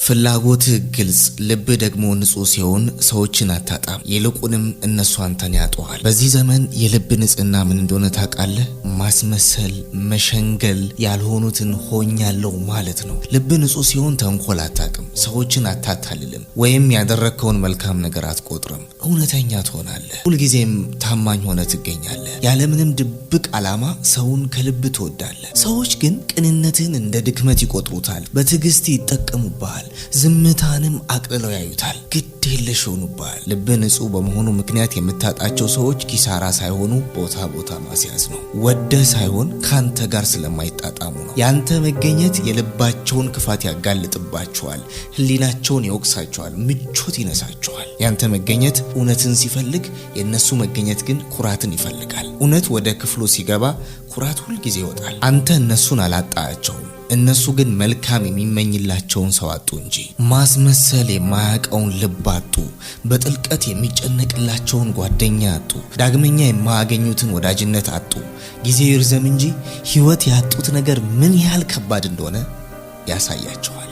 ፍላጎትህ ግልጽ፣ ልብህ ደግሞ ንጹህ ሲሆን ሰዎችን አታጣም። ይልቁንም እነሱ አንተን ያጡሃል። በዚህ ዘመን የልብ ንጽህና ምን እንደሆነ ታውቃለህ? ማስመሰል፣ መሸንገል፣ ያልሆኑትን ሆኛለሁ ማለት ነው። ልብ ንጹህ ሲሆን ተንኮል አታውቅም፣ ሰዎችን አታታልልም፣ ወይም ያደረግከውን መልካም ነገር አትቆጥርም። እውነተኛ ትሆናለህ። ሁልጊዜም ታማኝ ሆነ ትገኛለህ። ያለምንም ድብቅ ዓላማ ሰውን ከልብ ትወዳለህ። ሰዎች ግን ቅንነትህን እንደ ድክመት ይቆጥሩታል። በትዕግስት ይጠቀሙብሃል። ዝምታንም አቅልለው ያዩታል። ግድ የለሽ ይሆኑብሃል። ልብህ ንጹህ በመሆኑ ምክንያት የምታጣቸው ሰዎች ኪሳራ ሳይሆኑ ቦታ ቦታ ማስያዝ ነው። ወደህ ሳይሆን ካንተ ጋር ስለማይጣጣሙ ነው። ያንተ መገኘት የልባቸውን ክፋት ያጋልጥባቸዋል፣ ሕሊናቸውን ይወቅሳቸዋል፣ ምቾት ይነሳቸዋል። ያንተ መገኘት እውነትን ሲፈልግ፣ የእነሱ መገኘት ግን ኩራትን ይፈልጋል። እውነት ወደ ክፍሉ ሲገባ ኩራት ሁልጊዜ ይወጣል። አንተ እነሱን አላጣቸውም፣ እነሱ ግን መልካም የሚመኝላቸውን ሰው አጡ እንጂ። ማስመሰል የማያውቀውን ልብ አጡ። በጥልቀት የሚጨነቅላቸውን ጓደኛ አጡ። ዳግመኛ የማያገኙትን ወዳጅነት አጡ። ጊዜው ይርዘም እንጂ ሕይወት ያጡት ነገር ምን ያህል ከባድ እንደሆነ ያሳያቸዋል።